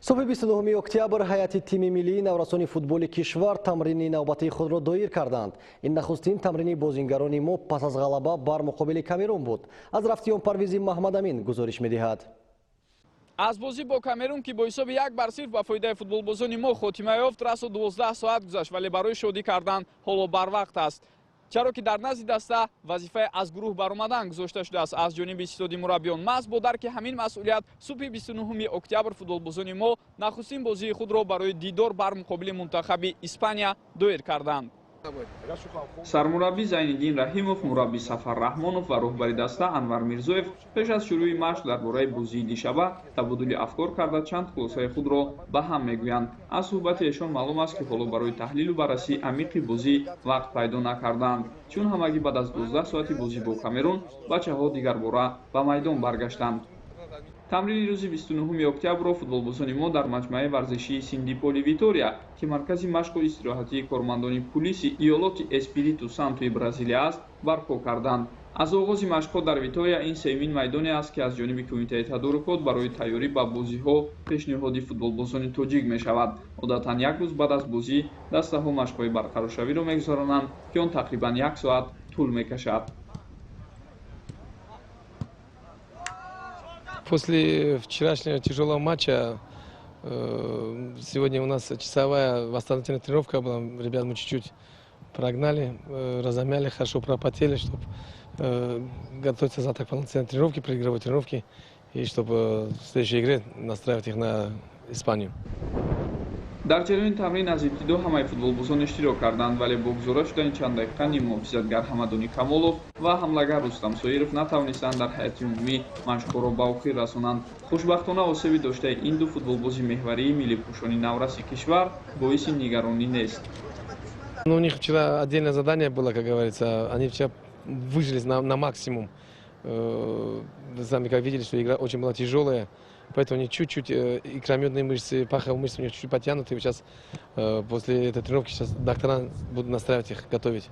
Субҳи 29 октябр ҳайати тими миллии наврасони футболи кишвар тамрини навбатии худро доир карданд. Ин нахустин тамрини бозингарони мо пас аз ғалаба бар муқобили Камерун буд. Аз рафти он Парвизи Маҳмадамин гузориш медиҳад. Аз бозӣ бо Камерун, ки бо ҳисоби 1-0 ба фоидаи футболбозони мо хотима ёфт, расо 12 соат гузашт, вале барои шодӣ кардан ҳоло барвақт аст. Чаро ки дар назди даста вазифаи аз гурӯҳ баромадан гузошта шудааст аз ҷониби ситоди мураббиён. Маҳз бо дарки ҳамин масъулият субҳи 29 октябр футболбозони мо нахустин бозии худро барои дидор бар муқобили мунтахаби Испания доир карданд. Сармураббӣ Зайниддин Раҳимов, мураббӣ Сафар Раҳмонов ва роҳбари даста Анвар Мирзоев пеш аз шурӯи машқ дар бораи бозии дишаба табодули афкор карда, чанд хулосаи худро ба ҳам мегӯянд. Аз суҳбати эшон маълум аст, ки ҳоло барои таҳлилу баррасии амиқи бозӣ вақт пайдо накардаанд, чун ҳамагӣ баъд аз 12 соати бозӣ бо Камерун бачаҳо дигарбора ба майдон баргаштанд. Тамрини рӯзи 29 октябрро футболбозони мо дар маҷмӯаи варзишии Синдиполи Витория, ки маркази машқу истироҳатии кормандони пулиси иёлоти Эспириту Сантуи Бразилия аст, барпо карданд. Аз оғози машқҳо дар Витория ин сеюмин майдоне аст, ки аз ҷониби кумитаи тадорукот барои тайёрӣ ба бозиҳо пешниҳоди футболбозони тоҷик мешавад. Одатан як рӯз баъд аз бозӣ дастаҳо машқҳои барқароршавиро мегузаронанд, ки он тақрибан як соат тӯл мекашад. После вчерашнего тяжелого матча сегодня у нас часовая восстановительная тренировка была. Ребят мы чуть-чуть прогнали, разомяли, хорошо пропотели, чтобы готовиться завтра к полноценной тренировке, предыгровой тренировке, и чтобы в следующей игре настраивать их на Испанию. Дар ҷараёни тамрин аз ибтидо ҳамаи футболбозон иштирок карданд, вале бо гузора шудани чанд дақиқа ниммуҳофизатгар Ҳамадони Камолов ва ҳамлагар Рустам Соиров натавонистанд дар ҳайати умумӣ машқҳоро ба охир расонанд. Хушбахтона, осеби доштаи ин ду футболбози меҳварии миллипӯшони навраси кишвар боиси нигаронӣ нест. Ну, у них вчера отдельное задание было, как говорится. Они вчера выжились на максимум. Вы сами как видели, что игра очень была тяжелая. Поэтому они чуть-чуть, икрометные мышцы, паховые мышцы у них чуть-чуть потянуты. Сейчас, после этой тренировки, сейчас доктора будут настраивать их, готовить.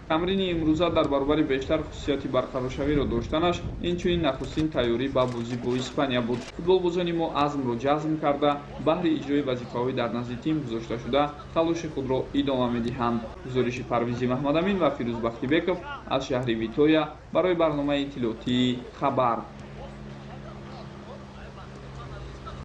Тамрини имрӯза дар баробари бештар хусусияти барқароршавиро доштанаш, инчунин нахустин тайёрӣ ба бозӣ бо Испания буд. Футболбозони мо азмро ҷазм карда, баҳри иҷрои вазифаҳои дар назди тим гузошташуда талоши худро идома медиҳанд. Гузориши Парвизи Маҳмадамин ва Фирӯз Бахтибеков аз шаҳри Витория барои барномаи иттилоотии «Хабар».